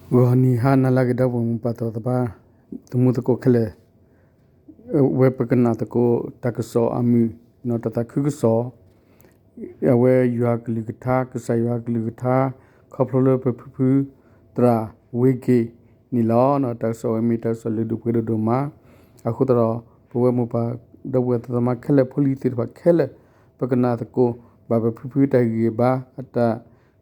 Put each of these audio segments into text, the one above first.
ဂီၤနံၤဟါနၤလၢအဂ့ၤ ဒီပုၢ်ဝဲၢ်မိၢ်ပၢ်သ့ၣ်တဖၣ်, သမူသကိးခဲလၢာ်, ဝဲပကနၣ်သကိး တၢ်ကစီၣ်အမုၢ် နီၢ်တၢ်သးခုကစီၣ်, အဝဲယွၤကလုၢ်ကထါ ကစၢ်ယွၤကလုၢ်ကထါ ခီဖျိလၢပဖုဖုသရၣ်ဝ့က့ၤန့ၣ်လီၤ. တၢ်ကစီၣ်ဝဲမ့ၢ်တၢ်ကစီၣ်လၢဒိၣ်ပှဲၤဒိၣ်ဒိၣ်မး, အဃိသတးဒီး ပဝဲမိၢ်ပၢ် ဒီပုၢ်ဝဲၢ်သ့ၣ်တဖၣ်ခဲလၢာ် ဖိလံၤသ့ၣ်တဖၣ်ခဲလၢာ် ပကနၣ်သကိး ဘၣ်ပဖုဖုတၢ်ဂံၢ်ဘါ အတၢ်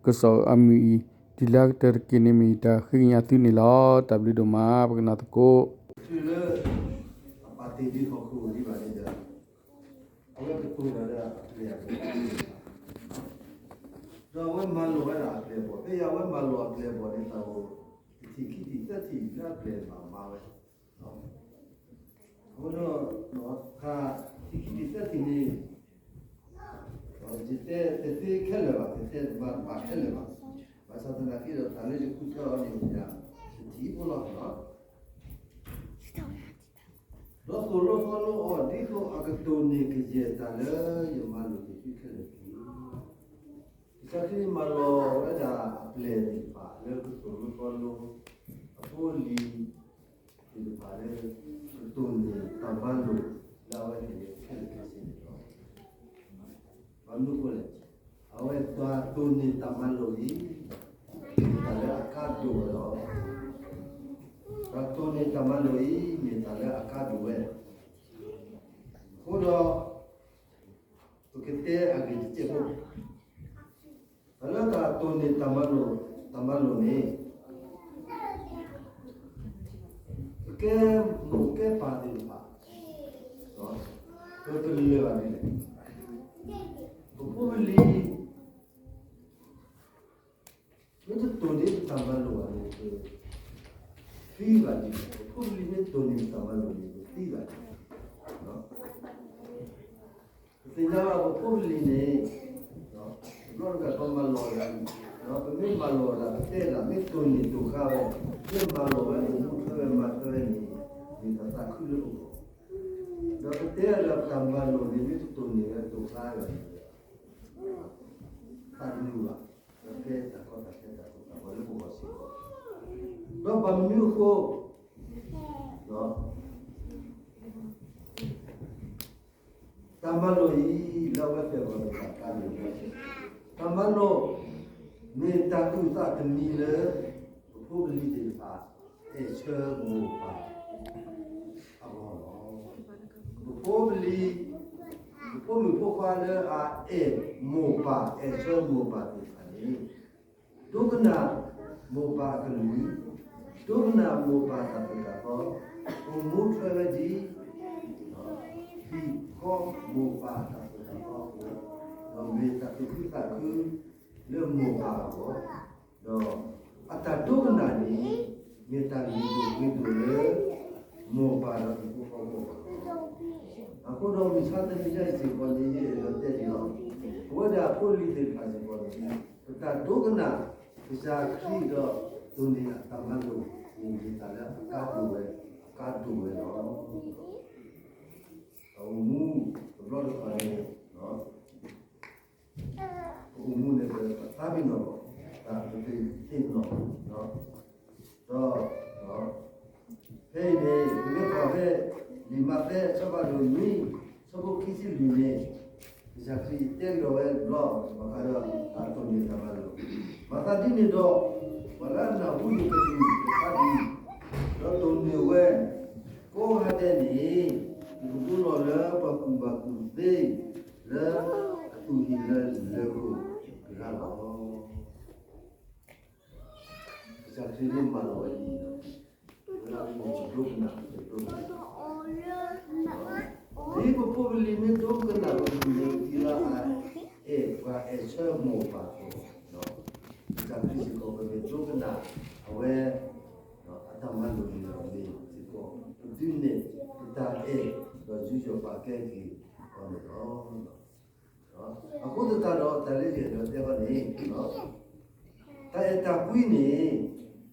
ကစီၣ်အမုၢ်အံၤ တုၤလၢအကတၢၢ်တက့ၢ်န့ၣ် မ့ၢ်တၢ်ဃ့ကညးသုန့ၣ်လီၤ. တၢ်ဘျုးဒိၣ်မး ပကနၣ်သကိး. တုၤလၢအပာ်တ့ၢ်ဒံးဟီၣ်ခိၣ်ဒံးဘၣ်န့ၣ်ဒီး အဝဲကတိၤတၢ်ဒီးအပျဲၢ်အဘီၣ် ဒီးအဝဲမၤလိာ်ဝဲဒၣ်အပျဲၢ်အဘီၣ်, ဖဲအံၤအဝဲမၤလိာ်အပျဲၢ်အဘီၣ်န့ၣ် တၢ်အိၣ်တထံၣ်ခံထံၣ်သၢထံၣ်လၢအပျဲၢ်ဘၣ်မၤဝဲ အဃိဒီး တထံၣ်ခံထံၣ်သၢထံၣ်န့ၣ် ယတဲတသ့ခဲလၢာ်ဘၣ်, ယတဲတဘၣ်ခဲလၢာ်ဘၣ်. ဘၣ်ဆၣ်သနာ်က့ဒီးတၢ်လၢယဃုထၢအီၤန့ၣ် မ့ၢ်ဒၣ်တထံၣ်ဖိလီၤ. ဒီးသိၣ်လိသီလိအီၤ ဒ်သိးအကတိၢ်န့ၢ်ကယဲၢ်တၢ်လၢယမၤလိာ်တ့ၢ်သုခဲလၢာ်တက့ၢ်. ကစၢ်ခရံာ်မၤလီၤဝဲဒၣ်အပျဲၢ်သ့ၣ်တဖၣ်လၢကသိၣ်လိသီလိ အဖိအလံၤသ့ၣ်တဖၣ်လၢ ကတိၢ်န့ၢ်တၢ်မၤလိာ်လၢအဝဲသ့ၣ်ခဲလၢာ်ခဲဆ့န့ၣ်လီၤ. ဘၣ်မနုၤအဃိလဲၣ်, အဝဲတၢ်တိၢ်န့ၢ်တၢ်မၤလိာ်အံၤ မ့ၢ်တၢ်လၢအကါဒိၣ်ဝဲလီၤ. တၢ်တိၢ်န့ၢ်တၢ်မၤလိာ်အံၤ မ့ၢ်တၢ်လၢအကါဒိၣ်ဝဲ, အဃိဒီး ပကတဲအဂ့ၢ်တစဲးဖိ, တၢ်လၢတၢ်တိၢ်န့ၢ်တၢ်မၤလိာ်, တၢ်မၤလိာ်န့ၣ် ပကဲမိၢ်ကဲပၢ်သ့ၣ်တဖၣ်, ပကလဲၤဘၣ်ဒ်လဲၣ်, ပဖိပလံၤ မ့ၢ်တတိၢ်န့ၢ်တၢ်မၤလိာ်ဘၣ်န့ၣ် ပသံဘၣ်ဒ်လဲၣ်, ပဖိပလံၤမ့ၢ်တတိၢ်န့ၢ်တၢ်မၤလိာ်န့ၣ် ပသံဘၣ်ဒ်လဲၣ်. ပသ့ၣ်ညါဘၣ်ပဖိပလံၤန့ၣ် တဘျီတခီၣ်ပမၤလိာ်တၢ်, ပမ့ၢ်မၤလိာ်တၢ် ပတဲတၢ် မ့ၢ်တိၢ်န့ၢ်တိၢ်ဃါဝဲ, မ့ၢ်မၤလိာ်ဝဲ မ့ၢ်မူထွဲဝဲမၤထွဲဝဲန့ၣ် မ့ၢ်တၢ်သးခုလၢပဂီၢ်, ဒီးပတဲဒီးတၢ်မၤလိာ်န့ၣ် မ့ၢ်တတိၢ်န့ၢ်ဝဲတိၢ်ဃါဝဲန့ၣ် သးတမုာ်ဘၣ်, ဒီးကဲတၢ်ကီတၢ်ခဲတၢ်ကိၢ်တၢ်ဂီၤလၢပဂီၢ်စ့ၢ်ကီး, ဒီးဘၣ်မနုၤအဃိ တၢ်မၤလိာ်အံၤ လၢအဝဲသ့ၣ်အဂီၢ်န့ၣ် တၢ်ကါဒိၣ်ဝဲ, တၢ်မၤလိာ် မ့ၢ်တၢ်အုၣ်သးတမံၤလၢ ပဖိပလံၤသ့ၣ်တဖၣ် အဲၣ်ဆၢမိၢ်ပၢ်အဂီၢ်လီၤ. ပဖိပလံၤ, ပဖိမုၣ်ဖိခွါလၢအအဲၣ်မိၢ်ပၢ် အဲၣ်ဆၢမိၢ်ပၢ်သ့ၣ်တဖၣ်န့ၣ် ဒိကနၣ်မိၢ်ပၢ်အကလုၢ်, ဒိကနၣ်မိၢ်ပၢ်တၢ်သိၣ်တၢ်သီ, အိၣ်မူထွဲဝဲဒ် ဟံၣ်ဃီမိၢ်ပၢ်တၢ်သိၣ်တၢ်သီအသိး, ဒီးမ့ၢ်တၢ်သူၣ်ခုသးခုလၢမိၢ်ပၢ်အဂီၢ်, ဒီးအတၢ်ဒိကနၣ်န့ၣ် မ့ၢ်တၢ်လုၢ်ဒိၣ်ပှ့ၤဒိၣ်လၢ မိၢ်ပၢ်ဒီးဟံၣ်ဖိဃီဖိအဂီၢ်လီၤ. အဃိဒီးမုၢ်ဆါတနံၤညါအံၤစ့ၢ်ကီးန့ၣ် ယအဲၣ်ဒိးတဲဒ်လီၤ, ပဝဲဒၣ်ဖိလံၤသ့ၣ်တဖၣ်စ့ၢ်ကီးန့ၣ် ပတၢ်ဒိကနၣ် ကစၢ်ခရံာ်ဒီးတိၢ်န့ၢ်အတၢ်မၤလိာ်န့ၣ် မ့ၢ်တၢ်လၢအကါဒိၣ်ဝဲ, အကါဒိၣ်ဝဲလီၤ. တၢ်အိၣ်မူတဘျီတခီၣ်န့ၣ် ပအိၣ်မူန့ၣ် ပသးပ့ၤနီၣ်, တၢ်ပသ့ၣ်နီၣ်, ဒီး ဖဲအံၤန့ၣ် ပမ့ၢ်ကွၢ်ဖဲ လံာ်မးသဲ အဆၢဖးဒိၣ်နွံ အဆၢဖိခံဆံလွံၢ်န့ၣ် ကစၢ်ခရံာ်တဲကဒီးဝဲတဘျီ ဘၣ်ဃးဒီးတၢ်တိၢ်န့ၢ်တၢ်မၤလိာ်, မၤသးဒ်န့ၣ်ဒီး ပှၤလၢအနၢ်ဟူယကလုၢ်ကထါဒ်အံၤ, ဒီးတိၢ်န့ၢ်ဝဲကိးဂၤဒဲးန့ၣ် ယကဒိလီၤလၢပှၤကူၣ်ဘၣ်ကူၣ်သ့ လၢအသူၣ်ဟံၣ်လၢလၢၢ်ခိၣ်တဂၤလီၤ. ကစၢ်ခရံာ်မ့ၢ်မၤလိာ်ဝဲဒ်အံၤ, ဝဲဒၣ်ပဒိကနၣ်ပတဒိကနၣ်, ဒ်ပဖိပလံၤမ့ၢ်ဒိကနၣ်ပကလုၢ်န့ၣ် ဒ်လၢအအဲၣ်ပှၤအဲၣ်ဆၢမိၢ်ပၢ်အသိး, ကစၢ်ခရံာ်စ့ၢ်ကီး ပမ့ၢ်ဒိကနၣ်အဝဲ အတၢ်မၤလိာ်န့ၣ်ဒီး မ့ၢ်စ့ၢ်ကီး ပဒုးနဲၣ်ပတၢ်အဲၣ် ဒီးယူးယီၣ်ပာ်ကဲက့ၤအီၤန့ၣ်လီၤ. အဃိသတးဒီး တၢ်လၢယအဲၣ်ဒိးတဲဘၣ်န့ၣ် တၢ်အဲၣ်တၢ်ကွံန့ၣ် ဟဲ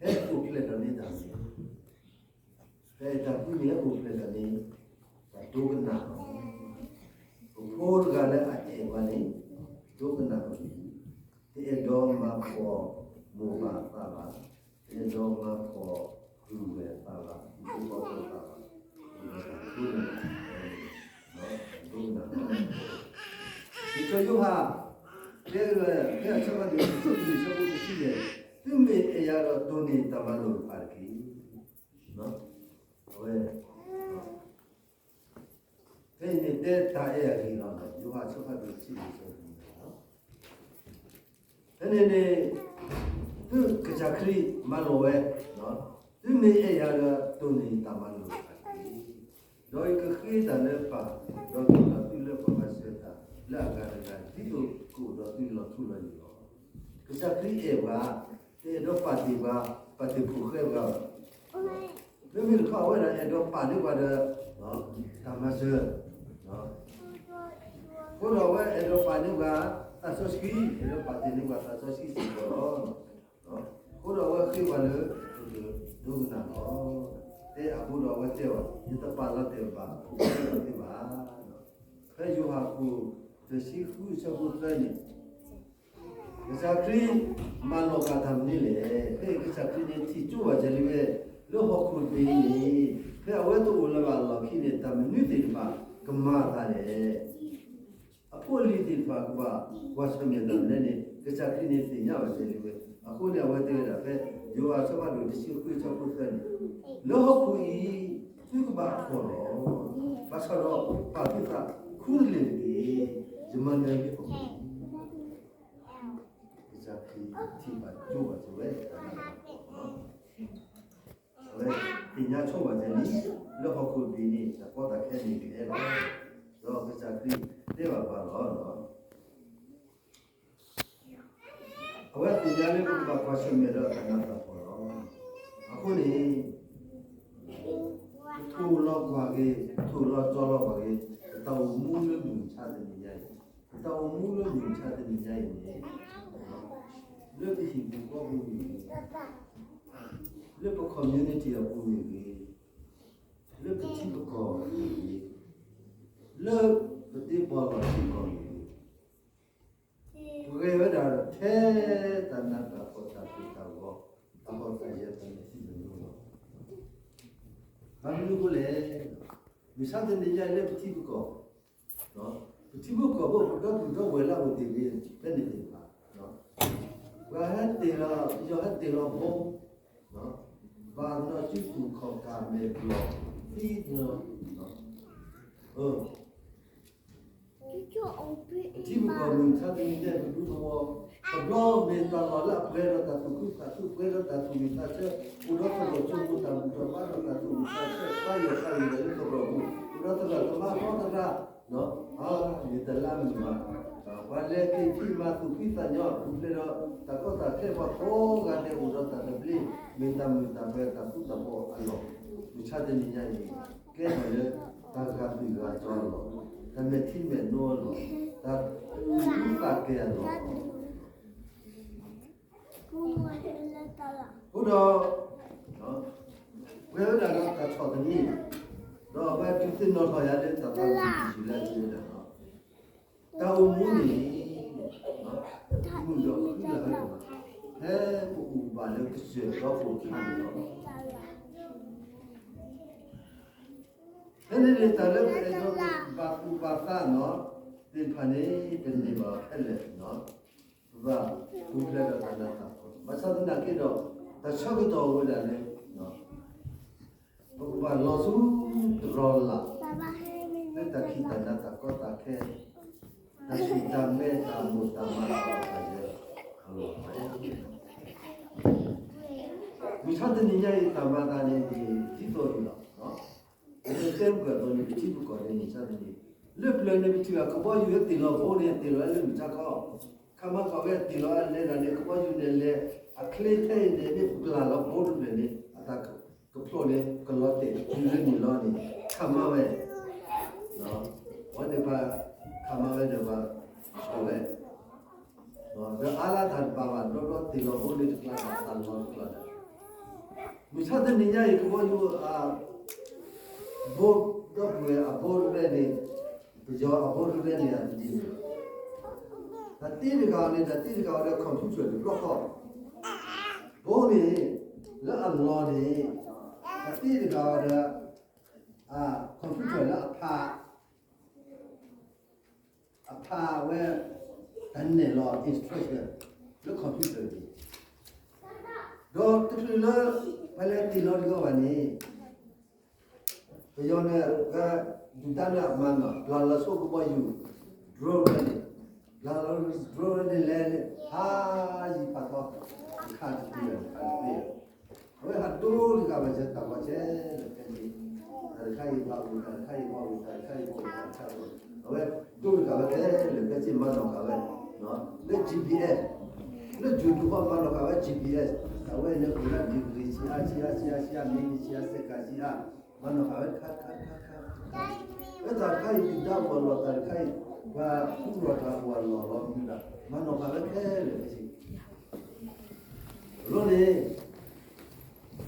အိၣ်ဖျဲၣ်ထီၣ်န့ၢ်တၢ်မ့ၢ်, တၢ်အဲၣ်တၢ်ကွံန့ၣ် ဟဲအိၣ်ဖျဲၣ်ထီၣ်န့ၢ် တၢ်ဒိကနၣ်လီၤ. ပဖိတဂၤလၢအအဲၣ်ပှၤန့ၣ် ဒိကနၣ်လီၤ. တအဲၣ်ဒိးမၤပိာ် မိၢ်ပၢ်အသးဘၣ်, တအဲၣ်ဒိးမၤဖှီၣ်ဃုာ်ဝဲၢ်အသးဘၣ်, ဒူဖိသးဘၣ်, ဒိကနၣ်, ဒိကနၣ်, ဒ်သိးယိၤဟၣ် တဲဝဲ ဖဲအဆၢဖးဒိၣ်တဆံလွံၢ် အဆၢဖိတဆံယဲၢ်, သုမ့ၢ်အဲၣ်ယၤဒီးတိၢ်န့ၢ်တၢ်မၤလိာ်တဖၣ်တက့ၢ်. အဝဲ ဖဲအံၤန့ၣ်တဲတၢ်အဲၣ်အဂ့ၢ်လီၤ. ယိၤဟၣ်အဆၢဖးဒိၣ်တဆံလွံၢ် အဆၢဖိတဆံယဲၢ်လီၤ. ဖဲန့ၣ်န့ၣ် သုကစၢ်ခရံာ်မၤလိာ်ဝဲ, သုမ့ၢ်အဲၣ်ယၤဒီးတိၢ်န့ၢ်တၢ်မၤလိာ်တဖၣ်တက့ၢ်. ဒီးယကဃ့တၢ်လၢပၢ်, ဒီးက့ၤဒီးသုလၢပှၤဘၣ်ဆှၢတၢ်လၢအဂၤတဂၤ ဒ်သိးကအိၣ်ဒီးသုလီၤထူလီၤယိာ်လီၤ. ကစၢ်ခရံာ်အဲၣ်ပှၤ, တအဲၣ်ဒိးပာ်တ့ၢ်ပှၤ, ပာ်တ့ၢ်ခိၣ်ဃဲပှၤဘၣ်. မ့မ့ၢ်တခီအဝဲဒၣ်အဲၣ်ဒိးပာ်န့ၢ်ပှၤဒီး တၢ်မၤစၢၤ, အဃိဒီးအဝဲအဲၣ်ဒိးပာ်န့ၢ်ပှၤသးစီဆှံ, အဲၣ်ဒိးပာ်တ့ၢ်န့ၢ်ပှၤသးစီဆှံစ့ၢ်ကီးလီၤ. အဃိဒီးအဝဲဃ့ပှၤလၢ ဒိကနၣ်လီၤ. တဲအဃိဒီးအဝဲတဲအီၤ, ယတပာ်လီၤတဲာ်ဘၣ်, တဲလီၤသ့ဘၣ်. ဖဲယိၤဟၣ်ခိၣ်တဆံဃု အဆၢဖိသၢန့ၣ် ကစၢ်ခရံာ်မၤလီၤကၢ်တၢ်မနုၤလဲၣ်. ဖဲကစၢ်ခရံာ်န့ၣ်ထံၣ်ကၠိဘၣ်စဲၤလံဝဲ လၢဟီၣ်ခိၣ်တဘ့ၣ်အံၤန့ၣ်, ဖဲအဝဲတအိၣ်လၢၤဘၣ်အလီၢ်ခံန့ၣ် တၢ်မနုၤသ့ၣ်တဖၣ်ကမၤအသးလဲၣ်. အဖိအလံၤသ့ၣ်တဖၣ်ကဘၣ်ကွၢ်ဆၢၣ်မဲာ်တၢ်မနုၤန့ၣ် ကစၢ်ခရံာ်န့ၣ်သ့ၣ်ညါဘၣ်စဲၤလံဝဲ. အဃိန့ၣ် အဝဲတဲဝဲဒၣ်ဖဲ ယိၤဟၣ်အဆၢဖးဒိၣ်တဆံဃု အဆၢဖိသၢန့ၣ်, လၢဟီၣ်ခိၣ်အံၤ သုကဘၣ်အဖှီၣ်လီၤ. ဘၣ်ဆၣ်ဒီးပာ်သုသးခူတလ့ၢ်တက့ၢ်. ယမၤနၢၤလံဟီၣ်ခိၣ်အံၤ ကစၢ်ခရံာ်ထံၣ်ဘၣ်ကၠိဘၣ်စဲၤဝဲတၢ်နးတၢ်ဖှီၣ်လီၤ. အဝဲသ့ၣ်ညါဆိဘၣ်စဲၤလံ လၢဟီၣ်ခိၣ်တဘ့ၣ်န့ၣ် တၢ်ကီတၢ်ခဲန့ၣ်ကအဲၣ်လီၤ. ဒီးကစၢ်ခရံာ်တဲဘၣ်ပှၤလီၤ. အဝဲသ့ၣ်ညါလၢပကဘၣ်ကွၢ်ဆၢၣ်မဲာ်ဒီးတၢ်နးတၢ်ဖှီၣ်လီၤ. အဃိန့ၣ် ထိၣ်လီၤကွၢ်က့ၤ, ထိၣ်လီၤကၠီလီၤကွၢ်က့ၤ, ပတၢ်အိၣ်မူလၢမုၢ်မဆါတနံၤညါအံၤ, ပတၢ်အိၣ်မူလၢမုၢ်မဆါတနံၤညါအံၤန့ၣ်, လၢပဟံၣ်ပူၤဃီပူၤမ့ၢ်ဂ့ၤ, လၢပ community အပူၤမ့ၢ်ဂ့ၤ, လၢပထံပကီၢ်မ့ၢ်ဂ့ၤ, လၢပဒ့ပီၢ်လီၢ်ထံကီၢ်မ့ၢ်ဂ့ၤ, ပဂဲၤဝဲဒၣ်ထဲတၢ်နးတၢ်ဖှီၣ်တၢ်ကိၢ်တၢ်ဂီၤ, တၢ်ဟီၣ်တၢ်ယၢၤတၢ်မဲာ်ထံမဲာ်နိလီၤ. ဘၣ်မနုၤအဃိလဲၣ်, မုၢ်ဆါတနံၤညါအံၤလၢပထံပကီၢ်, ပထံပကီၢ်ဖိပဒီပုၢ်ဒီဝဲၢ်လၢအအိၣ်တ့ၢ်ဂ့ၤဖဲန့ၣ်သ့ၣ်တဖၣ်, ပှၤဟဲတ့ၢ်လီၤ, ပယီၤဟဲတ့ၢ်လီၤဘိ, ဘၣ်နီၢ်စုသူၣ်ခီၣ်ကၢ်မဲာ်ဘျီၣ်, သံ, ပထံပကီၢ်မုၢ်ဆါတနံၤညါအံၤ ပဒူသဝီ, တဘျီမ့ၢ်တၢ်လီၢ်လၢအပှဲၤဒီးတၢ်သူၣ်ခုသးခု, ပှဲၤဒီးတၢ်သူၣ်ဝံၣ်သးဆၢ, အိၣ်ဒီးသရိာ်စိမိၢ်တၢ်ဘူၣ်တၢ်ဘါဒီးတၢ်သူၣ်ဝံၣ်သးဆၢ, ပှၤယဲၢ်ပှၤယဲၢ်လၢသရိာ်ပူၤ, အိၣ်ဒီးသရၣ်သမါဖီသရၣ်, မ့ၢ်တလါမုၢ်ဘၣ်, ပှၤလဲၤက့ၤက့ၤမၤသူၣ်ဖှံသးညီ, ပူၤဖျဲးဒီးတၢ်ကီတၢ်ခဲ, ပှၤကိးဂၤဒဲးအိၣ်ဒီးတၢ်သဘျ့, မ့ၢ်တၢ်မုာ်တၢ်ပၢၤတၢ်သူတၢ်ဘီၣ်အလီၢ်, မုၢ်ဆါတနံၤညါအံၤ ကဲထီၣ်လၢတၢ်ဂာ်သွံၣ်ဂာ်စီၤအလီၢ်, တၢ်မဲာ်ထံမဲာ်နိအလီၢ်, တၢ်သူၣ်ခုသးကဲၤအလီၢ်, အဃိဒီး ပှဲၤဝဲဒၣ်ဒီးတၢ်ဆီၣ်သနံး, ဒီးအဝဲဒုးသ့ၣ်နီၣ်ထီၣ်ယၤလၢတၢ်သးဝံၣ်ယ့ၣ်ၡူးလၢအစံးဝဲဒၣ်လီၤ. တၢ်အိၣ်မူန့ၣ် မုာ်ဒီးခုလၢာ်ဝဲဒၣ်, ဖဲပအိၣ်ဘၣ်လၢကစၢၢ်ဒီးပအိၣ်ခါန့ၣ်လီၤ. ဖဲန့ၣ်န့ၣ် တၢ်လၢပအဲၣ်ဒိးဘၣ်သူၣ်ဘၣ်သးနီၤ သ့ၣ်တဖၣ်န့ၣ် ပန့ၢ်ဘၣ်ခဲလၢာ်နီၤ, ပဘၣ်ပူၤဖျဲးဒီးတၢ်နးတၢ်ဖှီၣ်, ဘၣ်ဆၣ်သနာ်က့ဒီး တၢ်ဆၢကတီၢ်အိၣ်ဝဲဒၣ်လၢ ပကဘၣ်လီၤဆူတရီၤလး လၢတၢ်ခံးတၢ်နၤတၢ်ကီတၢ်ခဲ, တၢ်ဆူၣ်တၢ်မဲတၢ်မိၢ်တၢ်မးတၢ်အီၣ်တၢ်ယၢၤအလီၢ်, မုၢ်ဆါတနံၤညါအံၤတၢ်မၤသးန့ၣ် ဒ်သိးအံၤလီၤ. ပတဲမုၢ်ကၢၢ်သိးန့ၣ် ပထံပကီၢ်န့ၣ် မုၢ်ဆါတနံၤ, လၢပျၢၤန့ၣ် ပထံၣ်ဘၣ်ကဘီယူၤဟဲတ့ၢ်လီၤဘိန့ၣ် တ့ၢ်လီၤလၢမုၢ်ဆါခီ, ခါမါကီၢ်ဝဲတ့ၢ်လီၤလဲၤဒၣ်န့ၣ် ကဘီယူၤန့ၣ်လဲၤ, အချ့ထဲအံၤန့ၣ် မ့ၢ်ပကလၢ်လီၤဘိတဖျၢၣ်န့ၣ် အတၢ်ကဖျိးန့ၣ် ကလီၤတဲာ်တုၤလၢန့ၣ်လီၤန့ၣ် ခါမါဝဲ, အဝဲန့ၣ်ပှၤခါမါဝဲဒီးပှၤဆီၣ်ဝဲ ဒီးအါလၢတၢ်တဘၣ်ဘၣ် ဒီဘျီတ့ၢ်လီၤဘိန့ၣ်တကျါဘၣ် တၢ်လီၤတကျါဘၣ်, မုၢ်ဆါတနံၤညါအံၤ ကဘီယူၤအ ဘိ ဒီပုၢ်ဝဲၢ်အဘိတဖျၢၣ်န့ၣ်, ပယီၤအဘိတဖျၢၣ်န့ၣ် အတဒ်န့ၣ်, တၢ်တ့တဂၤန့ၣ် တၢ်တ့တဂၤအီၤလၢ computer တဘျီဃီ, ဘိန့ၣ် လၢအလီၢ်န့ၣ် အသ့ၣ်တဂၤဒီး computer လၢအဖး အဖးဝဲ တၢ်နဲၣ်လီၤ instruction လၢ computer န့ၣ် ဒီးတချုးလၢ ပလဲၤတ့ၢ်လီၤတဂီၢ်ဘၣ်န့ၣ် ပယီၤန့ၣ် ဒုၣ်ဒါန့ၣ်အမၤနီၣ် ဘျးလီၤဆိကဘီယူၤ drone န့ၣ် ဘျးလီၤ drone န့ၣ်လဲၤ ဖးယံၤဖးထီ တခါတသ့ တခါတသ့ အဝဲဟးဒိတဂၤဘၣ် ယတၢ်ဂီၤဆဲးလၢာ်ခဲဆ့ တၢ်တခါအံၤဘၣ်အိၣ် တၢ်တခါအံၤဘၣ်အိၣ် တၢ်တခါအံၤဘၣ်အိၣ် တၢ်တခါအံၤဘၣ်အိၣ် အဝဲဒိတဂၤဝဲခဲလၢာ်ခဲဆ့ မၤနီၣ်ဃာ်ဝဲ လၢ G P S လၢ YouTube မၤနီၣ်ဃာ်ဝဲ G P S အဝဲန့ၣ်အိၣ်လၢ degree ဆံးအါ ဆံးအါ ဆံးအါ ဆံးအါ မံးနံးဆံးအါ စဲးကၤဆံးအါ မၤနီၣ်ဃာ်ဝဲခါခါခါခါ လၢတၢ်တခါအံၤ ဒုၣ်ဒါအိၣ်အလီၢ် တၢ်တခါအံၤ ပှၤကူၣ်လီၤတၢ်အိၣ်အလီၢ်လီၤ မနုၤဒၣ် မၤနီၣ်ဃာ်ဝဲခဲလၢာ်ခဲဆ့ အလီၢ်န့ၣ် တုၤလၢလဲၤ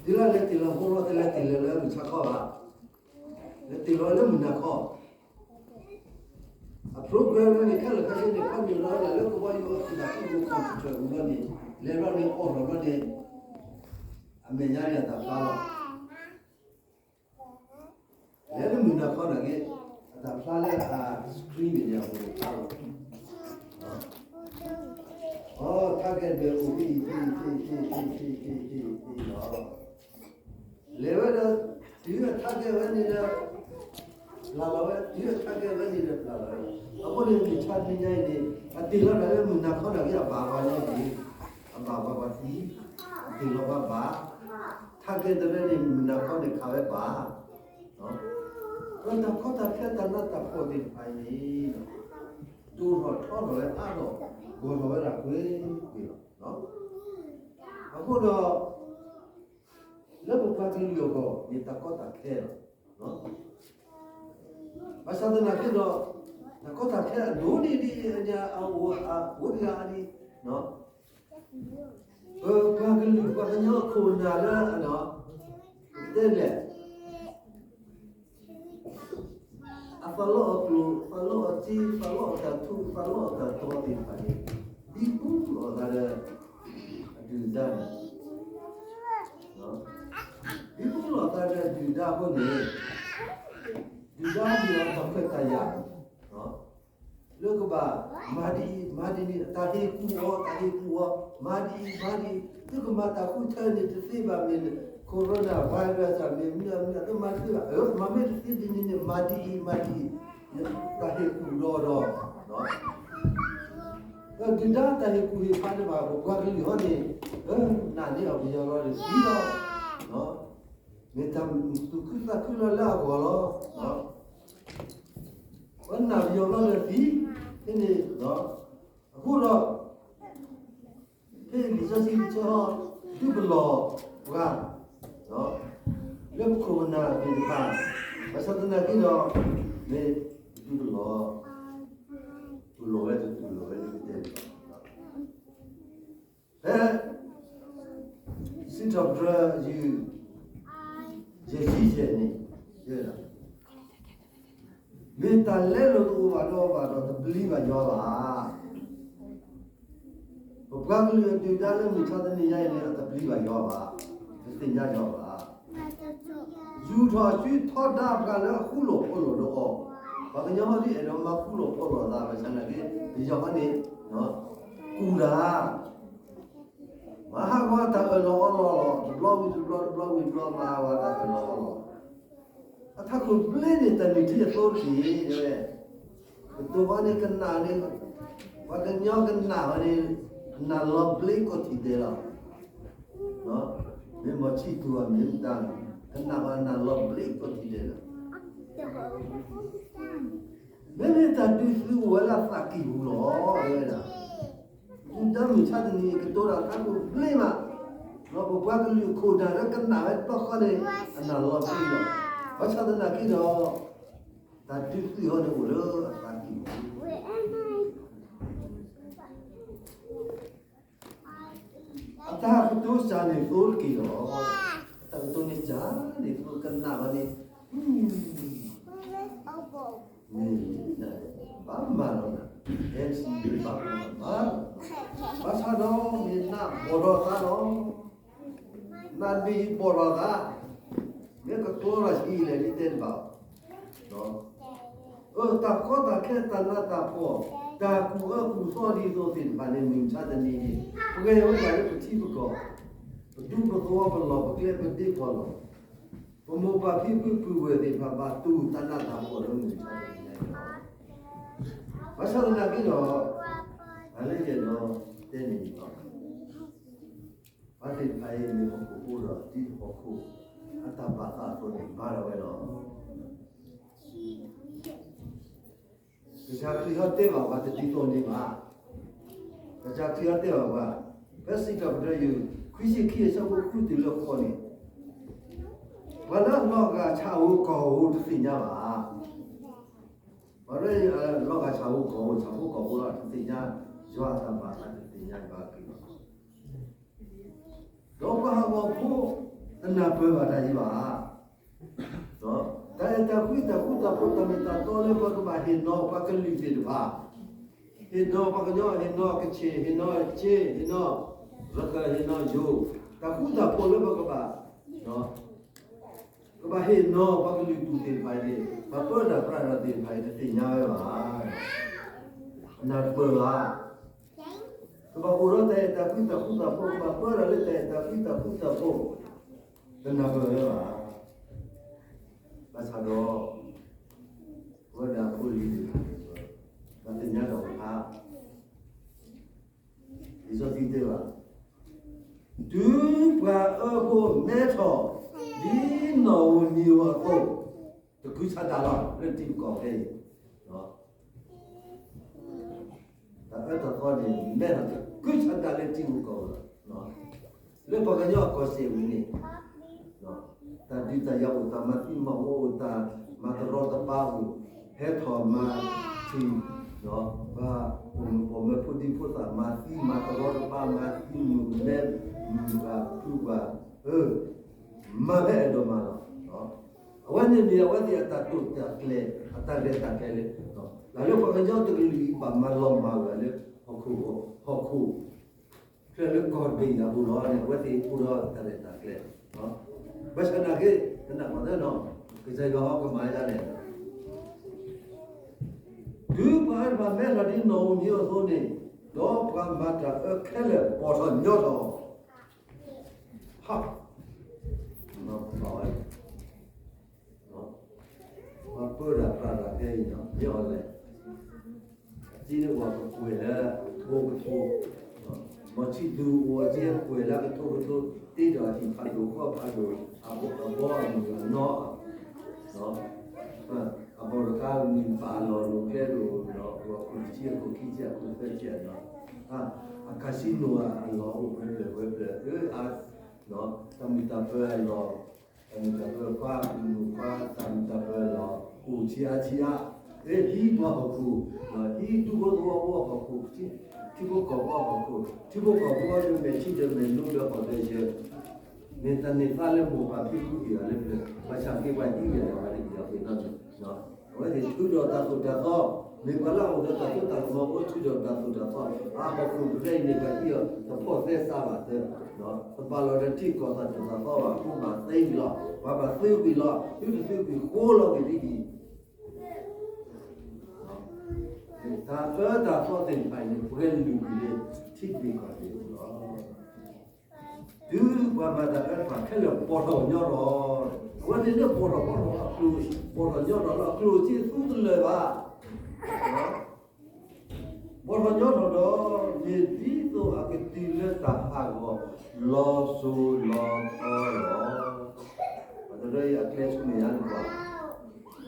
တ့ၢ်လီၤဖိလီၤ တလဲၤတ့ၢ်လီၤလၢမုၢ်ဆါခီဘၣ် လဲၤတ့ၢ်လီၤလၢမုၢ်နၤခီ အ program န့ၣ် ခဲလၢာ်ခဲဆ့န့ၣ် ခီမ့ၢ်လီၤလၢကဘီယူၤအီၤ တၢ်ကီၢ် computer အူလီၢ်န့ၣ် လဲၤလီၤန့ၣ် အီၣ်လီၤလီၢ်န့ၣ် အမဲာ်ညါန့ၣ်အတၢ်ဖျါလီၤ လဲၤလၢမုၢ်နၤခီန့ၣ်က့ အတၢ်ဖျါလၢအ screen န့ၣ် အဝဲဖျါလီၤ အ target န့ၣ် အိၣ်ဖဲအံၤ ဖဲအံၤ ဖဲအံၤ ဖဲအံၤ ဖဲအံၤ ဖဲအံၤ ဖဲအံၤလီၤ လဲၤဝဲဒီး တုၤအ target ဝဲန့ၣ်ဒီး ပျၢ်လီၤဝဲ တုၤအ target ဝဲန့ၣ်ဒီး ပျၢ်လီၤဝဲ အဃိန့ၣ် မုၢ်ဆါတနံၤညါအံၤန့ၣ် အတ့ၢ်လီၤတၢ်လၢမုၢ်နၤခီန့ၣ်က့ အဘၣ်ပှၤညါအံၤ အဘၣ်ပှၤပှၤသံ အတ့ၢ်လီၤပှၤဘၣ် target တရၢန့ၣ် မုၢ်နၤခီန့ၣ်ခးဝဲဘၣ် ဒီးတၢ်ကီတၢ်ခဲတၢ်နးတၢ်ဖှီၣ်သ့ၣ်တဖၣ်အံၤန့ၣ် ဒိၣ်ထီၣ်ထီထီၣ်ဝဲအါထီၣ် ဂီၢ်ထီၣ်ဝဲဒၣ်ကွ့ၢ်ကွ့ၢ်လီၤ. အဃိဒီး လၢပပှၤကလုာ်အဂီၢ်န့ၣ် တၢ်ကီတၢ်ခဲလီၤ. ဘၣ်ဆၣ်သနာ်က့ဒီး တၢ်ကီတၢ်ခဲအဒိၣ်န့ၢ်ဒ်အံၤ အအိၣ်တဂၤအံၤ ပပှၤကလုာ်ပှၤကညီခိၣ်နၢ်လၢ တဲလဲၣ် အသးလီအကျိာ် သးလီအစ့ သးလီအတၢ်ထူ သးလီအတၢ်တီသ့ၣ်တဖၣ်န့ၣ် ဒ်ပူၤလီၤသးဒီး အဒုၣ်ဒါန့ၣ် ဒ်ပူၤလီၤသးဒီးအဒုၣ်ဒါအဃိန့ၣ် ဒုၣ်ဒါမ့ၢ်အတၢ်ခွဲးတၢ်ယာ် လၢကဘၣ်မၤဒ်အံၤ မၤဒ်န့ၣ် တၢ်ဟ့ၣ်ကူၣ်အီၤ တၢ်ဟ့ၣ်ကူၣ်အီၤ မၤဒ်အံၤ မၤဒ်အံၤ သုကမၤတၢ်ဃုထၢန့ၣ်တသ့ဘၣ် မ့ၢ် corona virus မ့ၢ်မနုၤမနုၤ သုမၤတသ့ဘၣ် မၤမ့ၢ်တသ့ဒ်န့ၣ်န့ၣ် မၤဒ်အံၤ မၤဒ်အံၤ တၢ်ဟ့ၣ်ကူၣ်လီၤဒီး ဒုၣ်ဒါတၢ်ဟ့ၣ်ကူၣ်ဟ့ၣ်ဖးန့ၣ်ဘၣ် ပပှၤကလုာ်ဟီန့ၣ် နာ်န့ၢ်အီၤပယီၤလီၤဒီးသံလီၤ မ့ၢ်တၢ်သူၣ်ခုသးခုလီၤလၢအဂီၢ်လီၤ. ပနာ်ပယီၤဘျီဒီးသံ ဖဲန့ၣ် အဃိဒီး ဖဲလံာ်စီဆှံတဆၢဟီ ဒုးပလီၢ်ပှၤ လၢပခိၣ်ပနၢ်သ့ၣ်တဖၣ် ဘၣ်ဆၣ်သနာ်က့ဒီး မ့ၢ်ဒုးပလီၢ် တူၢ်လိာ်ဝဲတတူၢ်လိာ်ဝဲဒ်ပတဲန့ၣ်လီၤ. ဖဲ စံးထီၣ်ပတြၢၤ ယုၢ် ယဲၢ်ဆံယဲၢ်န့ၣ် ယဲၢ်လီၤ မ့ၢ်တၢ်လဲလိာ်တအိၣ်ဘၣ်ဒီးဘၣ်ဒီး တပျံၤဘၣ်ယွၤဘၣ်. ပပှၤကလုာ်အဒုၣ်ဒါလၢမုၢ်ဆါတနံၤညါအံၤန့ၣ် တပျံၤဘၣ်ယွၤဘၣ်, တသ့ၣ်ညါယွၤဘၣ်. ယူာ်ထီၣ်အစုထီဒါပှၤလၢအဃူလိာ်ဖိးလိာ်ဒီးအီၤ, ပှၤကညီဟီဒ်အဲၣ်ဒိးမၤဃူလိာ်ဖိးလိာ်သးဘၣ်ဆၣ်နာ်က့ ပယီၤဟီန့ၣ် ကူၣ်တၢ် မၤဟးဂီၤတၢ်အၢၣ်လီၤအီလီၤလီၤ, တဘျီဝံၤတဘျီ တဘျီဝံၤတဘျီ မၤဟးဂီၤတၢ်အၢၣ်လီၤအီလီၤ, အထးခိၣ်ဘျ့န့ၣ် တၢ်နုၢ်ထံအသိတက့ၢ်, တဲဝဲ, ကတိၤဘၣ်န့ၣ်ကနၣ်န့ၣ်, ပှၤကညီကနၣ်ဘၣ်န့ၣ်, အနၢ်လီၤဘျ့ကိးထံၣ်ဒဲးလီၤ, မ့ၢ်မီၢ်ဆံၣ်သူၣ်ဘၣ်မ့ၢ်မတၤန့ၣ်, ကနၣ်ဘၣ်အနၢ်လီၤဘျ့ကိးထံၣ်ဒဲးလီၤ. မ့မ့ၢ်တၢ်ဒုးသုးအိၣ်ဝဲလၢအသးကံၢ်ပူၤလီၤ, တဲဝဲဒၣ်, ဒုၣ်ဒါမုၢ်ဆါတနံၤ ကတိၤတၢ်ထးခိၣ်ဘျ့မး, ဒီးပပှၤကလုာ်ခိၣ်နၢ်လၢကနၣ်ဝဲတဘျီဃီန့ၣ် အနၢ်လီၤဘျ့လီၤ. ဘၣ်ဆၣ်သနာ်က့ဒီး တၢ်ဒုးသုးအီၤန့ၣ်အိၣ်လၢအသးကံၢ်ပူၤ အတၢ်ကတိၤစၢ်န့ၣ်သိတက့ၢ်လီၤ. အတၢ်ကတိၤန့ၣ်စၢ်န့ၣ်သိကနၣ်ဘၣ်န့ၣ်, မ့ၢ်ဘၣ်မၤလီၤနၤ, အဲၣ်စံးဘၣ်မၤလီၤ, ဘၣ်ဆၣ်ဒီးမ့ၢ်နၢ်ဘီၣ်ဒီးသးလီၤ. နမ့ၢ်ဘီၣ်ထီၣ်သး, မ့ၢ်ကကျီထီၣ်ဆံးလဲၣ် ဒ်တဲတဘၣ်, အၢ တၢ်ကီတၢ်ခဲ တၢ်နးတၢ်ဖှီၣ်, တၢ်ကူၣ်အၢကူၣ်သီဒ်သိးသ့ၣ်တဖၣ်န့ၣ် မုၢ်မဆါတနံၤန့ၣ် ပှဲၤဝဲဒၣ်လၢပထံပကီၢ်, ပဒူပသဝီ ပလီၢ်ပကျဲ ပဒ့ပလီၢ်, ပမိၢ်ပၢ်ဖံဖုပုၢ်ဝဲၢ်သ့ၣ်တဖၣ် ဘၣ်တူၢ်တၢ်နးတၢ်ဖှီၣ်လၢမုၢ်မဆါတနံၤန့ၣ်လီၤ. ဘၣ်ဆၣ်သနာ်က့ဒီး အလၢယအဲၣ်ဒိးတဲန့ၣ်လီၤ. ပှၤသ့ၣ်တဖၣ်အံၤမ့ၢ်ဟီၣ်ခိၣ်ဖိဒီး ဒ်ဟီၣ်ခိၣ်အတၢ်ဘၣ်သးအသိးန့ၣ် ဘၣ်ဒၣ်ဝဲလီၤ. ကစၢ်ခရံာ်ဟီတဲဘၣ်ပှၤတဒ်သိးန့ၣ်ဘၣ်. ကစၢ်ခရံာ်ဟီတဲဘၣ်ပှၤ, ဖဲစံးထီၣ်ပတြၢၤယိၤ ခွံဆံခံအဆၢဖိဃုတုၤလၢဃိးန့ၣ်, ပှၤလၢအလီၤဂာ်ဆၣ်ဧိၤကီၢ်ဧိၤတသ့ၣ်ညါဘၣ်. ပှၤလၢအလီၤဂာ်ဆၣ်ဧိၤကီၢ်ဧိၤ ဆၣ်ဖိကီၢ်ဖိလီၤ တသ့ၣ်ညါယွၤအတၢ်ဘၣ်သး တသ့ၣ်ညါယွၤအကလုၢ်ဘၣ်. ဒီးပှၤဟးဂီၤဖိ တနၢ်ပၢၢ်ဘၣ်တၢ်အံၤဘၣ်. တၢ်အဲၣ်တၢ်ကွံ တၢ်ဃူတၢ်ဖိး တၢ်မ့ၢ်တၢ်တီလၢပှၤကဘၣ်ဟ့ၣ်နီၤပှၤကလုာ်သ့ၣ်တဖၣ်, ဟ့ၣ်နီၤပှၤကညီ ဟ့ၣ်နီၤကဆ့ၣ် ဟ့ၣ်နီၤစ့ ဟ့ၣ်နီၤရကၢၢ် ဟ့ၣ်နီၤယိၤ, တၢ်ဃူတၢ်ဖိးလၢပကဘၣ် ကဘၣ်ဟ့ၣ်နီၤပှၤကလုာ်ဒူၣ်သ့ၣ်တဖၣ်အံၤန့ၣ် ပှၤပၢတၢ်ပြးတၢ်သ့ၣ်တဖၣ်အံၤ တသ့ၣ်ညါဝဲဘၣ်. နၢ်ပၢၢ်ဘၣ်. ကဘၣ်အိၣ်ဒီးတၢ်အဲၣ်တၢ်ကွံ တၢ်ဃူတၢ်ဖိး, ကဘၣ်ပၢတၢ်လၢတၢ်အဲၣ်တၢ်ကွံ တၢ်ဃူတၢ်ဖိး, တနၢ်ပၢၢ်ဝဲဘၣ်. ဘၣ်ဆၣ်ဒီး ပဝဲဒၣ်ဖိလံၤသ့ၣ်တဖၣ်န့ၣ် ဘၣ်သ့ၣ်ညါတၢ်အိၣ်ဖး လံာ်စီဆှံတဲဘၣ်, တုၤပှၤအၢဖိမဲထီၣ် ဒ်နီၣ်ဧိၤနံၤဧိၤအသိး, တကုၤဆးဒးလီၤ လၢထံကီၢ်ဖဲအံၤ, တၢ်အၢတၢ်သီန့ၣ် မဲထီၣ်တကုၤဆးဒးလၢထံကီၢ်လီၤ. လၢပှၤကညီအကီၢ်စဲၣ်ဝံၤန့ၣ် တၢ်ဒုးတၢ်ယၤအိၣ်, တၢ်မၤသံမၤဝီအိၣ်, တၢ်မၤတရီတပါအိၣ်, ဟဲထီၣ်မၤထံၣ်, ပှၤပိာ်မုၣ်ဖိဒံဖိသၣ် မၤသံမၤတရီတပါ မၤသံမုၢ်မဲမုၢ်ဂၤဖုဂၤ, အၢ မၤဖဲအဲၣ်ဒိးမၤလီၤ. အဝဲန့ၣ်မ့ၢ်အဝဲသ့ၣ်အတၢ်တိာ်တၢ်ကျဲၤ အတၢ်ရဲၣ်တၢ်ကျဲၤလၢ လၢပှၤကညီတကလုာ်အံၤ ဘၣ်မၤလီၤမၢ်ဝဲလၢ ဟီၣ်ခိၣ် ဟီၣ်ခိၣ်ချၢလၢကီၢ်တဘ့ၣ်အပူၤလီၤန့ၣ် အဝဲသ့ၣ်အိၣ်ဒီးတၢ်ရဲၣ်တၢ်ကျဲၤ, ဘၣ်ဆၣ်နာ်က့ ကနၣ်ပှၤသ့ၣ်နီၣ် ကစၢ်ယွၤဟီကမၤဒ်လဲၣ်, တုၤပှၤအၢတဖၣ်မဲထီၣ်ဒ်နီၣ်ဧိၤနံၤဧိၤအသိးန့ၣ်, ဒီးပှၤမၤတၢ်အၢခဲလၢာ်ပိာ်ထီၣ်ညီထီၣ်, ဟး ပှၤပၢတၢ်ပြးတၢ်ဖဲအံၤန့ၣ် မ့ၢ်အီၤလဲၣ်, အစ့န့ၣ်အိၣ်ကကွဲၢ်လၢကထိကထိ, မ့ၢ်ဆံးသူၣ်အိၣ်အစ့ကွဲၢ်လၢကထိကထိ, တ့ထီၣ်အဟံၣ်ဖးဒိၣ်ဃီဖးဒိၣ်, အဘီအမုၢ်အနီၢ်, အဘီတခါမ့ၢ်ဘၣ်အလီၢ်လိၤကျဲဒိၣ်ဒီး အခိၣ်တဆံအခိၣ်ခံဆံအခိၣ်သၢဆံအနီၢ်, အcasinoအလီၢ်အိၣ်ဝဲဖျၢၣ်ဝဲဖျၢၣ်, တၢ်မုာ်တၢ်ပၢၤအလီၢ်, တၢ်မုာ်တၢ်ပၢၤခွါ မုၢ်ခွါ တၢ်မုာ်တၢ်ပၢၤလီၢ် အိၣ်ဆံးအါဆံးအါ, ဟံးပှၤဟီၣ်ခိၣ်, ဟံးဒူဖိသဝီဖိအဟီၣ်ခိၣ်, ထံဖိကီၢ်ဖိအဟီၣ်ခိၣ်, ထံဖိကီၢ်ဖိအဒၢးမဲာ်ထံဒၢးမဲာ်နိဒီးဟီၣ်ဒီးယၢၤ, မ့ၢ်တၢ်န့ၢ်သါလၢမိၢ်ပၢ်ဖံဖုဂ့ၤဂၤလၢပျၢၤ, ဘၣ်ဆၣ်က့ၤပှၤဟံးဂ့ၤလီၤဂၤလၢပျၢၤအဃိနီၢ်န့ၣ်, အဝဲသ့ၣ်ထုးထီၣ်တၢ်သိၣ်တၢ်သီ, မ့ၢ်ပှၤလၢအအိၣ်ဒီးတၢ်စိတၢ်ကမီၤအဃိ ထုးထီၣ်တၢ်သိၣ်တၢ်သီ, အဟီၣ်ခိၣ်ဖဲအံၤန့ၣ် ပှၤဟံးအီၤတဖိးသဲစးဘၣ်သၢ, တဘၣ်လီၤဒီးထံကီၢ်သးတၢ်သိၣ်တၢ်သီဘၣ်အဃိ ဘၣ်သ့ဝံၤလီၤ, ပှၤဘၣ်သ့ဝံၤလီၤ, သုတသ့ဝံၤဃိလီၤက့ၤဒ်အံၤ တၢ်အၢတၢ်သီသ့ၣ်တဖၣ်အံၤန့ၣ် ပှဲၤလုၢ်ကွံာ်လၢထံတဘ့ၣ်ကီၢ်တဘ့ၣ်အပူၤလီၤ. တုၤပှၤမၤတၢ်အၢတဖၣ်ခဲလၢာ်ပိာ်ထီၣ်ညီထီၣ်, အဝဲန့ၣ်လၢပိာ်ထီၣ် ပိာ်ထီၣ်အကျိၤ, ပိာ်ထီၣ်ညီထီၣ်လၢအကျိၤအစ့သူတလၢာ်ဘၣ်. ပိာ်ထီၣ်ညီထီၣ်ဒီး မ့ၢ်ဒ်သိးအကတုၤလၢတၢ်ဟးဂီၤလီၤစိၤလီၤထီလီၤ. ပတရၢအံၤအကျဲဆူမဲာ်ညါန့ၣ်ပှၤ, မ့ၢ်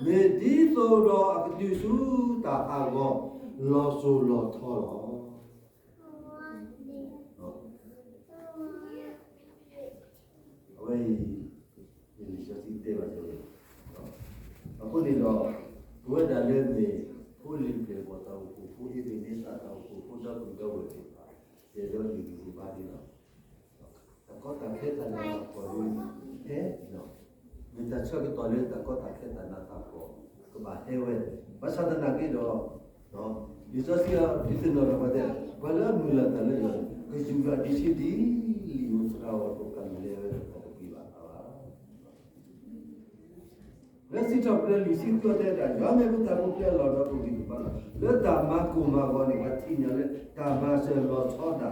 ဒ်သိးဒီးအကတုၤဆူတၢ်ဟးဂီၤလီၤစိၤလီၤထီလီၤ. အဝဲအံၤ လံာ်စီဆှံတဲဘၣ်တဲဝဲ, အဃိန့ၣ်ဒီး ပဝဲဒၣ်လၢမ့ၢ် ဖိလံၤပျဲၢ်ဘီၣ်တၢ်အိၣ်ဖှိၣ်, ဖိအ့းဘ့းန့သးတၢ်အိၣ်ဖှိၣ်, ဖိဒီပုၢ်ဒီဝဲၢ်သ့ၣ်တဖၣ် ယအဲၣ်ဒိးဟ့ၣ်ဂံၢ်ဟ့ၣ်ဘါန့ၣ်လီၤ. တၢ်ကီတၢ်ခဲတၢ်နးတၢ်ဖှီၣ်လၢ ဟဲ မ့ၢ်တၢ်ဆၢကတီၢ်လၢတၢ်ကီတၢ်ခဲတၢ်နးတၢ်ဖှီၣ် ကဘၣ်ဟဲဝဲ, ဘၣ်ဆၣ်သနာ်က့ဒီး လံာ်စီဆှံအဒုးသ့ၣ်နီၣ်ထီၣ်ပှၤတဲ, ပှၤလၢအမုၢ်လၢ်တၢ်လၢယွၤန့ၣ် ကယူၤယွၤဒံးဆံးဒ်လံာ်ဧိၤသရၣ်ဧိၤအသိး ကမ့ၢ်လဲၤဝဲ စံးထီၣ်ပတြၢၤလွံၢ်ဆံဃုတဲဒၣ်, ယွၤမ့ၢ်ပတၢ်ပူၤဖျဲးအလီၢ်ဒီး ပကဒုၣ်ပာ်လီၤ လၢတၢ်မၤကိၢ်မၤဂီၤန့ၣ် ပထံၣ်န့ၢ်လၢတၢ်မၤစၢၤလီၤဆီဒၣ်တၢ်လီ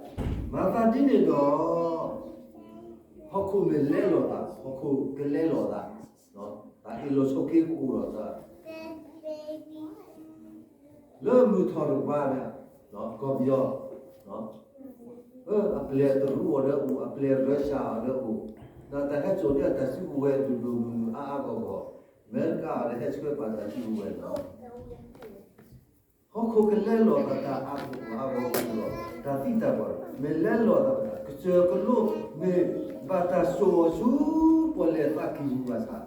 ၤ. မၤသးဒ်န့ၣ်ဒီး ဟီၣ်ခိၣ်မ့ၢ်လဲလိာ်သး, ဟီၣ်ခိၣ်ကလဲလိာ်သး, တၢ်အ့ၣ်လိာ်ဆိးက့ကအိၣ်ဒီးသး လၢမုၢ်ထီၣ်တကပၤန့ၣ် ကီၢ်ပယီၤ အပျဲၢ်တရူးအီၤဒီးအိၣ်, အပျဲၢ်ရၢၡၢၣ်အီၤဒီးအိၣ်, ဒီးတၢ်ဟဲစိာ်န့ၢ်တၢ်စုကဝဲၤဒိၣ်ဒိၣ်မုၢ်မုၢ်အါအါဂီၢ်ဂီၢ်, အမဲရကၤအီၤဒီးဟဲဆှၢပာ်တၢ်စုကဝဲၤလီၤ. ဟီၣ်ခိၣ်ကလဲလိာ်သးတၢ်အါအါဂီၢ်ဂီၢ်လီၤ. တၢ်သံတၢ်ပှၢ် မ့ၢ်လဲလိာ်သး ကစၢၢ်ကလိမ့ၢ်ဘၣ်တၢ်စိာ်အီၤဆူ ပီၣ်လဲၣ်သးကံၢ်ပူၤဘၣ်ဆၣ်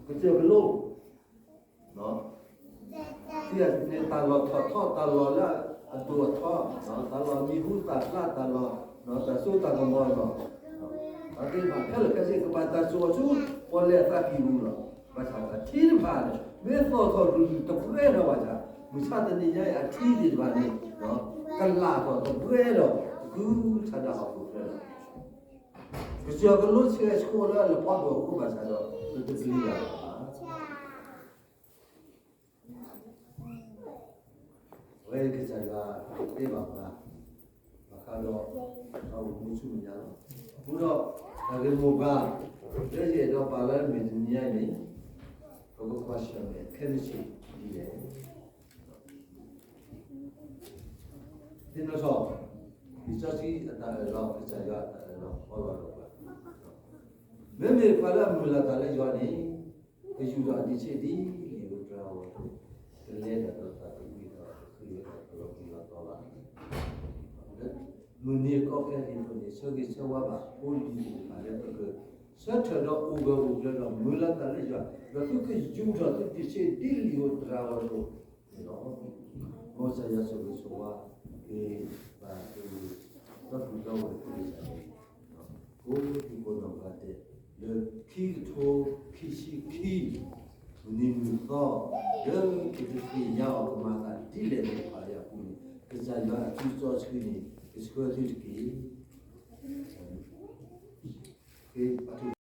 ကစၢၢ်ကလိ သ့ၣ်ညါန့ၣ် တၢ်လီၢ်ထီၣ်ထီ တၢ်လီၢ်လၢအဒိၣ်အထီ, တၢ်လီၢ်မံၤဟူသၣ်ဖျါ, တၢ်လီၢ် တၢ်စိတၢ်ကမီၤလီၤ. တၢ်သ့ၣ်တဖၣ်ခဲလၢာ်ခဲဆ့ ကဘၣ်တၢ်စိာ်အီၤဆူ ပီၣ်လဲၣ်သးကံၢ်ပူၤလီၤ. ဘၣ်ဆၣ်အထံတဖၣ်န့ၣ် မ့ၢ်သီၣ်ထီၣ်ရူၤရူၤတပှဲၤထီၣ်ဘၣ်ဆၣ် မုၢ်ဆါတနံၤညါအံၤ အထံသ့ၣ်တဖၣ်န့ၣ် ကလာ်ထီၣ်တပှဲၤဒီး တကူဆးဒးဟီၣ်ခိၣ်ချၢလီၤ. ကစၢၢ်ကလိဆှဲဆှိးလၢလပီဒိၣ်အဃိဘၣ်ဆၣ်ဒီး ပတပျံၤတၢ်ဘၣ်. အဝဲကစၢ်ယွၤတဲဘၣ်ပှၤ ဘၣ်ဃးဒီး ပအိၣ်မူဆူမဲာ်ညါလီၤ. အဃိဒီး တၢ်ဂ့ၢ်မိၢ်ပှၢ် လၢယအဲၣ်ဒိးပာ်လၢမုၢ်တနံၤညါအံၤန့ၣ် ပကကွၢ်ဆၢၣ်မဲာ်ခဲမုၢ်ဆ့ၣ်ဒ်လဲၣ်. သ့ၣ်နီၣ်ထီၣ် လံာ်စီဆှံအတၢ်အၢၣ်လီၤ ကစၢ်ယွၤအတၢ်အၢၣ်လီၤအီလီၤဒီးပှၤ မ့မ့ၢ်ပှၤလၢအမုၢ်လၢ်တၢ်လၢယွၤန့ၣ် ကယူၢ်ထီၣ်အဒံးဆ့ဒ်လံာ်ဧိၤတြၤဧိၤအသိး ကလဲၤတၢ်ဒီးတၢ်သဘှံးဒီးကဃ့ဝဲတၢ်ကလီကလီတီတီလီၤ. မုၢ်နံၤအကီအခဲအံၤအဃိန့ၣ် ဆၢဂ့ၤဆၢဝါဘၣ် ဖိလံၤသ့ၣ်တဖၣ်လၢပက ဆၢထၢၣ်ဒီးအိၣ်ဂၢၢ်အိၣ်ကျၢၤဒီးမုၢ်လၢ်တၢ်လၢယွၤ ဒီးသုကယူၢ်ထီၣ်သုဒံးဆ့ဒ်လံာ်ဧိၤတြၤဧိၤအသိးန့ၣ်လီၤ. မ်ကစၢ်ယွၤဆိၣ်ဂ့ၤဆိၣ်ဝါ က့ၤဘၣ်သု ဒီပုၢ်ဒီဝဲၢ်သ့ၣ်တဖၣ်န့ၣ် ကိးဒံကိးနီၢ်ဂၤဒဲး လၢခံကထိခံဆံခံ မုၢ်နံၤမုၢ်သီ လၢသုကသ့ၣ်ညါအီၤကမၤသးဒ်လဲၣ်သ့ၣ်တဖၣ်အံၤအပူၤန့ၣ် ကစၢ်ယွၤအသွံၣ်စီဆှံန့ၣ် ကဆှၢသုတက့ၢ်.